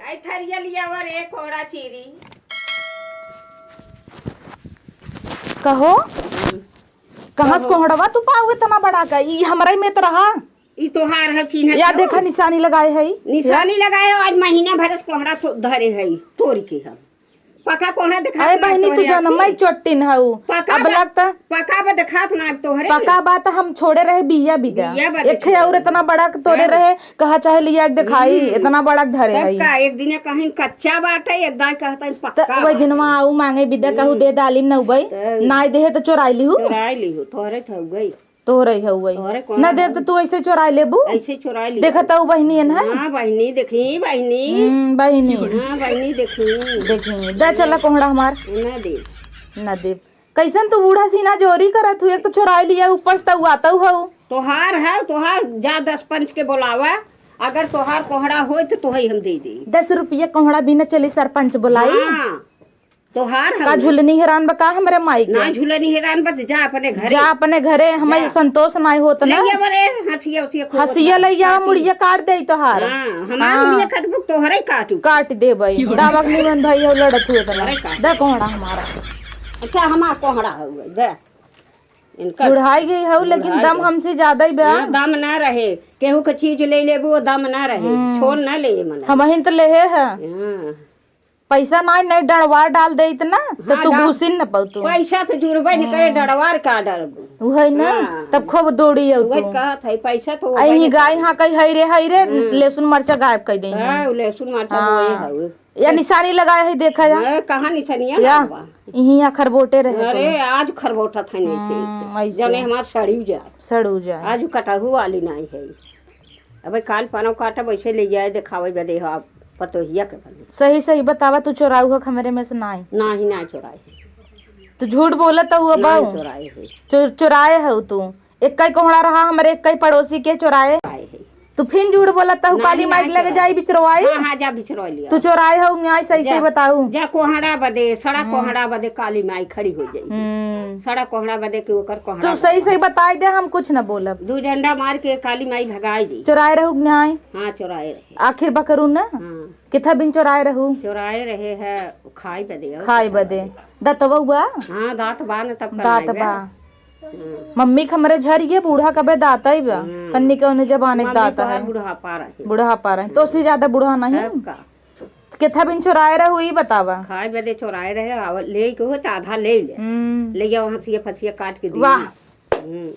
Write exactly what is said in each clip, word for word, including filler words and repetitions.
आई थरिया लियावा रे, कोहड़ा चीरी। कहो, कहाँ से कहो। कोहड़वा तू पाऊ इतना बड़ा का? ई हमरा ही में त रहा। ई तोहार है, चिन्ह या तो। देखा, निशानी लगाए है। निशानी या? लगाए हो, आज महीना भर से कोहड़ा तो धरे है, तोड़ के हम। पका कोहड़ा देखा अरे ना बहिनी, तू तोहरे जनम आँखी। चोट्टिन हऊ। पका अब बा-, लगता पका बा देखात ना अब तोहरे। पका बात हम छोड़े रहे बिया बिदा। बिया बा एक देखे और इतना बड़ा तोरे हाँ। रहे, कहा चाहे लिया के दिखाई, हम्म। इतना बड़ा धरे तब है। का, एक दिन कहीं कच्चा बाटे, एक दाई कहता है त पक्का वही बाटे। दिनवा आऊ मांगे बिदा कहू हम्म। दे दालिम न उबई, त नाई देहे त चोराई लिहू। चोराई लिहू, तोहरे त हो गई। तोहरे हउवे। तोहरे कोहड़ा ना देब हउवे। त तू ऐसे चोराई लेबू? ऐसे चोराई लिया। देखत हऊ बहिनी है ना? हाँ, बहिनी, देखी, बहिनी। हम्म, बहिनी। हाँ, बहिनी, देखी। देखी। दे चला कोहड़ा हमार। ना देब। ना देब। कैसन तू बूढ़ा सीना जोरी करत हऊ? एक तो चोराई लिया, ऊपर से तऊ आता हऊ। तोहार है, तोहार जा दस पंच के बोलावा। अगर तोहार कोहड़ा होय त तोहई हम दे दे। दस रुपया कोहड़ा बिना चली सरपंच बोलाई? हाँ। तोहार का हउवे। झुलनी हैरान बा का हमरे माई के? ना झुलनी हैरान बा, जा अपने घरे। जा अपने घरे, हमें जा। संतोष नाई होत ना। ले आवा रे, हंसिया उसिया खूब हंसिया होता। ले आवा, काटी। मुड़िया काट दे तोहार। हाँ, हमार हाँ। मुड़िया काटबू, तोहरे काटू। काट देबई। दावक निमन भाई हो लड़त हुए तना। तोहरे काटू। दे कोहड़ा हमारा। अच्छा, हमार कोहड़ा हउवे, दे। इनकर बुढ़ाई गई हऊ, लेकिन बुढ़ाई दम गई। हमसे ज्यादा ही बा। हाँ, दम ना रहे। केहू के चीज ले लेबू, वो दम ना रहे। हम्म। छोड़ ना ले, मना। हमहिन त लेहे है। हाँ। पैसा नाई, नाई डंडवार डाल देइत ना, त हाँ, तू डाल। घुसिन न पउतू। पैसा त जुड़बे न करे, हम्म। डंडवार का डालबू? उहइ ना, हाँ। तब खूब दौड़ी आऊ उहइ तू। कहत है, पैसा तो आ, उहइ इही ना गाय करे। हाँ कही, "हई रे, हई रे, हम्म। लहसुन मरचा गायब कर देई।" हाँ, लहसुन मरचा हाँ। बोए हउ। या निशानी लगाए है, देखा या। हाँ, कहाँ निशानिया या, लागबा? इही अखरबोटे रहे अरे, कुल। आज खरबोटा था नहीं से, हम्म, ऐसे। ऐसे। जौने हमार सड़ी जा। सड़ू जा। आज कटहू वाली नाई है। अबे काल पनव काटब, वैसे ले जाए देखावे बदे हो आप पतोहिया के बने। सही सही बतावा, तू चोराऊ हो हमरे में से नाई? नाही, ना चोराए है। तू झूठ बोलत हऊ ना बाऊ। चोराए है। चो-, चोराए हऊ तू। एक्कई कोहड़ा रहा हमरे, एक्कई पड़ोसी के चोराए। चोराए है। तू फिन झूठ बोलत हऊ, ना, काली ना माई के लगे चोराए। जाई बिचरवाई। हाँ, हाँ, जा बिचरवा लिया। तू चोराए हऊ, न्याय सही जा, सही बताऊ। जा कोहड़ा बदे, सड़ा हम्म। कोहड़ा बदे काली माई खड़ी हो जाई। हम्म। सड़ा कोहड़ा बदे के ओकर कोहड़ा तू सही बदे। सही बताई दे, हम कुछ न बोलब। दू डंडा मार के काली माई भगाई दी। चोराए रहू कि नाई? हाँ, चोराए रहे। आखिर बकरू ना? हाँ। कितना बिन चोराए रहू? चोराए रहे है, खाई बदे, और खाई कुछ बदे। बदे। दतवा हुआ? हाँ, दाँत बा न, तब दाँत कराए बा। बा। हम्म। मम्मी के हमरे झरिए बूढ़ा कबे दाँत ही बा। हम्म। कन्नी के उन्हें जबाने मम्मी दाँत तोहार है। बुढ़ापा रहे। बुढ़ापा रहे। तो उससे ज्यादा बूढ़ा नहीं? तब का? कितना बिन चोराए रहू, ई बतावा। खाए बदे चोराए रहे, आव-, ले के हो, त आधा ले ले। हम्म। ले जाओ, हंसिया फसिया काट के दी। वाह। हम्म।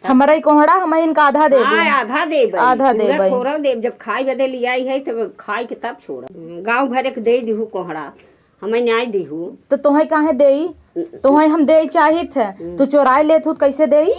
हमरा ई कोहड़ा, हम इनका आधा दे हाँ, दू। आधा देबै। आधा पूरा देबै। थोड़ा देब। जब खाए बदे लियाई है, तब खाए के तब छोड़ब। गाँव भरे के दे दिहू कोहड़ा, हमें न्याय दिहू। तो तोहे काहे देई? हम्म। तोहे हम देई चाहित है। हम्म। तू चोराए लेत हू, कैसे देई?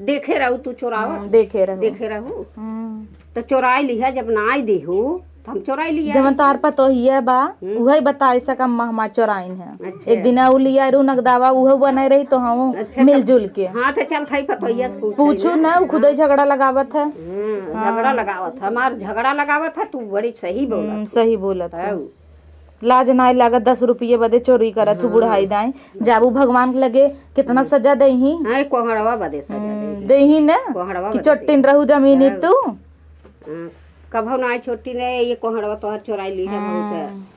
देखे रहू तू चोरावत। हम्म, देखे रहू। देखे रहू। हम्म। तो चोराए लिहा, जब नाई दिहू, हम चोराई लिया। जवन तोहार पतोहिया बा, हम्म। उहइ बताइ सक अम्मा हमार चोराइन है। अच्छा। एक दिन उ लिया रू नगदावा, उहउ बनाए रही तो हम अच्छा, मिलजुल के। हाँ, तो चल थाई पतोहिया से पूछ पूछू ना। ना, उ खुदइ झगड़ा लगावत है। हम्म, हाँ। झगड़ा लगावत है, हमार झगड़ा लगावत है, तू बड़ी सही बोलत हम्म, है। सही बोलत है। हऊ। लाज नाई लागत, दस रुपये बदे चोरी करत हू, हाँ। बुढ़ाई दाई। जाबू भगवान के लगे, कितना हम्म। सजा देही। हाँ, कोहड़वा बदे सजा हम्म, देही। देही ना कोहड़वा कि बदे चोट्टिन देही। रहू जमीनी हाँ। तू। हाँ, कभो ना छोटी रहे, ये कोहड़वा तोहर चोराई ली है बहुत। हाँ।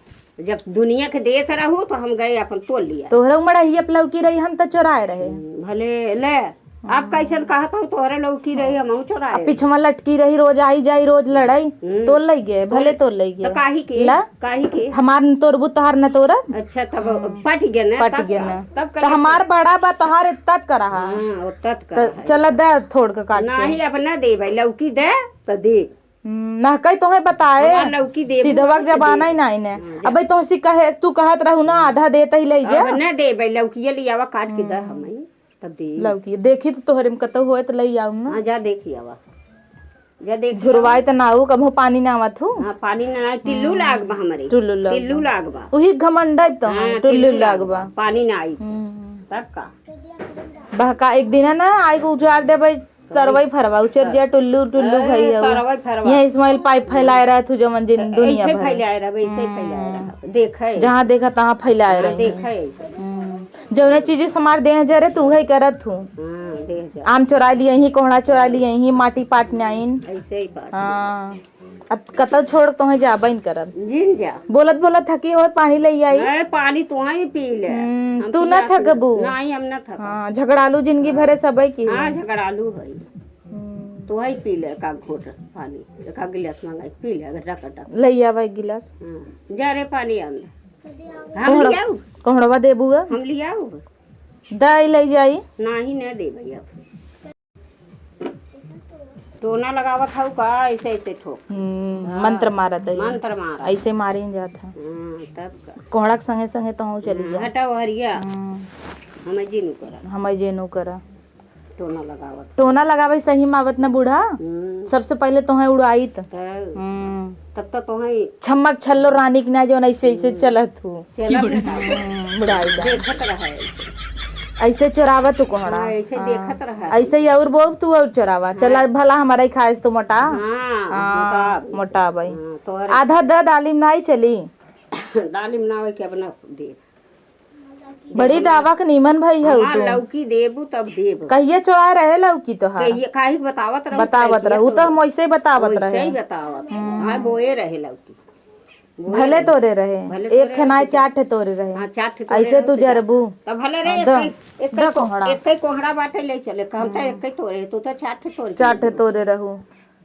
जब दुनिया के देत रहू, तो हम गए अपन तोड़ लिया। तोहरा उमड़ा ही अपलौकी रही, हम तो चोराए रहे। हम्म, भले ले, आप हम्म। कैसन कहत हो, तोहरे लौकी रही, हम चोराए अब रहे। पीछवा लटकी रही, रोज आई जाई, रोज लड़ाई, हम्म। तोड़ लई गए, भले तोड़ लई गए। तो काहे के? ला? काहे के? हमार न तोड़बू, तोहार न तोड़ब। अच्छा, तब हम्म। पट गए ना, पट तब गए का? ना। तब तो कैसे? हमार बड़ा बा, तोहार इतना का रहा। हाँ, उतना का तो रहा। चला दे, थोड़ के काट के। नहीं, अब ना देबै, लौकी दे, तो दे। हम्म, ना कही तोहे बताए। हमार लौकी देबू, सीधवा के तो जमाना देबू। ही नाई ने। हाँ, जा। अबे तोहसी कहे, तू कहत रहू ना, आधा देत ही ले जा। अब ना देबै, लौकिया लियावा काट के दे हम्म। हमें, तब दे। लौकी, देखी तो तोहरे में कतौ होए तो ले आऊ ना। हाँ, जा देखी आवा। जा देखी झुरवाई आवा। त ना आऊ, कबो पानी ना आवत हूँ। हाँ, पानी ना आए, टिल्लू हम्म। लाग बा हमरे। टिल्लू लाग टिल्लू बा। लाग बा। उही घमंड है तो हाँ, हम, टिल्लू टिल्लू लाग लाग बा। बा। पानी ना आई। हम्म। तब का? बहका एक दिन है ना, आई को उजाड़ देबै। सरवई फरवा, उचर हाँ। जिया टुल्लू, टुल्लू हाँ, भई हऊ। सरवई फरवा। यहाँ इस्माइल पाइप फैलाए रहा तू जवन जिन तो दुनिया ऐसे भर। फैलाए रहा, वैसे हम्म। फैलाए रहा। देखे। जहाँ देखा तहाँ फैलाए हाँ, रहे। देखे ऐसे। हम्म। जौने चीज हमार देह जरे तू उहे करत हूँ। हाँ, देह जरे। आम चोरा लिए ही, कोहड़ा चोरा लिए ही, माटी पाट नाइन। ऐसे ही बात। हाँ। अब कतौ छोड़ तोहे जाबे न करब। जिन जा। बोलत बोलत थकी होत पानी लइ आई। अरे पानी तोहे ही पी ले। हम्म, हम तू ना पिया के थकबू। नहीं, हम ना थकब। हाँ, झगड़ालू जिंदगी भरे सबे की हाँ, हो। झगड़ालू है। हम्म। तोहे ही पी ले एक आध घोट पानी, एक आध गिलास मंगाई, पी ले गटा गटा। लइ आवा एक गिलास। हाँ, जा रे पानी आन। हम कोहड़ा-, लियाऊ? कोहड़वा देबू ग? हम लियाऊ? दाई लइ जाई। नाही, न देबे अब। टोना लगावत हऊ का? ऐसे, ऐसे ठोक। हम्म, हाँ, मंत्र मारत है। मंत्र मारत। ऐसे मारिन जात है। हाँ, तब का। कोहड़ा के संगे संगे तोहूँ चली हाँ, जा। हटा ओहरिया। हम्म। हमें जिनु करा। हमें जिनु करा। टोना लगावत। टोना लगावे सही मावत न बूढ़ा। हम्म। सबसे पहले तोहे उड़ाइत। तब। हम्म। तब तो तोहे छम्मक छल्लो रानी के ना जौन ऐसे, ऐसे हम्म। चलत हूँ। चलत हूँ। हम्म, बुढ़ाई बा। देखत रहे ऐसे। ऐसे चोरावत तू कोहड़ा। हाँ, ऐसे हाँ। देखत रहे। ऐसे ही और बोब तू और चोरावा। हाँ। चला भला हमारा ही खाएस तो मोटा। हाँ, हाँ, मोटा। मोटा भाई। हाँ, तोहरे आधा द दालिम नाई चली। दालिम ना होई के अब ना देब। बड़ी देखो ना। दावा के नीमन भई हऊ हमार तू। लौकी देबू तब देब। कहिए चोराए रहे लौकी तोहार? कहिए, काहे के बतावत रहू, बतावत कहिए रहू, तो तो हम वैसे ही बतावत वैसे रहे। ही बतावत रहे। हम्म। हाँ, बोए रहे लौकी। बोए भले रहे। तोरे रहे, भले एक तोरे ठे नाई रहे। चार ठे तोरे रहे। हाँ, चार ठे तोरे ऐसे रहे तू तो जा। जरबू। तब भले रे, हाँ, एक द, ही, एक द ही को-, कोहड़ा। एक ही कोहड़ा बाटे ले चले, हम तो हम्म। एक ही तोरे, तू तो चार ठे तोरे चार ठे चले। तोरे रहू।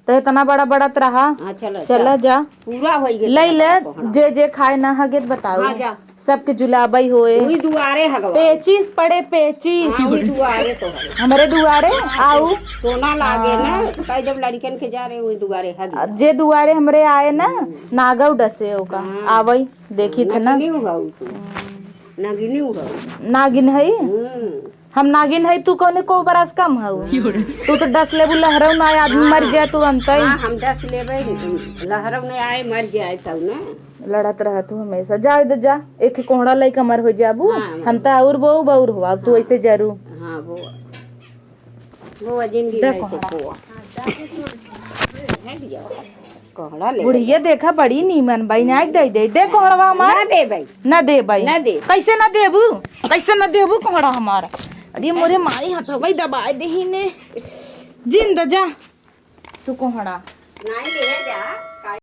तो इतना बड़ा बड़ा त रहा। हाँ, चला, चला चला। जा। पूरा होई गए लई तेरा ले, कोहड़ा। जे जे खाए ना हगे त बताऊ। हाँ, जा। सबके जुलाबई होए। वही दुआरे हगवा। पेचिस पड़े, पेचिस। हाँ, वही दुआरे तो है। हमरे दुआरे हाँ, आऊ। टोना लागे ना, हाँ। तो कहे जब लड़कन के जा रहे, वही दुआरे हगे। अब जे दुआरे हमरे आए ना, हम्म। नागव डसे ओका। हाँ। आवई, देखी थे ना। नगनी हुआ तू। हम्म। नगनी हुआ। नागिन है? हम्म। हम नागिन है, तू कौने कोबरा से कम हऊ? तू तो डस लेबू, लहरऊ ना आदमी मर जाए तुरंतई। हाँ, हम डस लेबे, लहरऊ ना आए, मर जाए तब ना। लड़त रह तू हमेशा। जाए दे जा, एक ठे कोहड़ा लइका मर हो जाबू। हाँ, हम तो और बऊ बऊर हो, अब तू हाँ। ऐसे जरू। हाँ, वो, वो जिंदगी दे है तो कोहड़ा। कोहड़ा। है दिया। कोहड़ा ले बुढ़िया ले। देखा बड़ी नीमन बाई, ना दे दे, दे कोहड़वा हमार। ना दे भाई। ना दे भाई। ना दे। कैसे ना देबू? कैसे ना देबू कोहड़ा हमार? अरे मोरे माई हथवा दबाए देही ने। जिन द जा तू कोहड़ा। नहीं ले जा।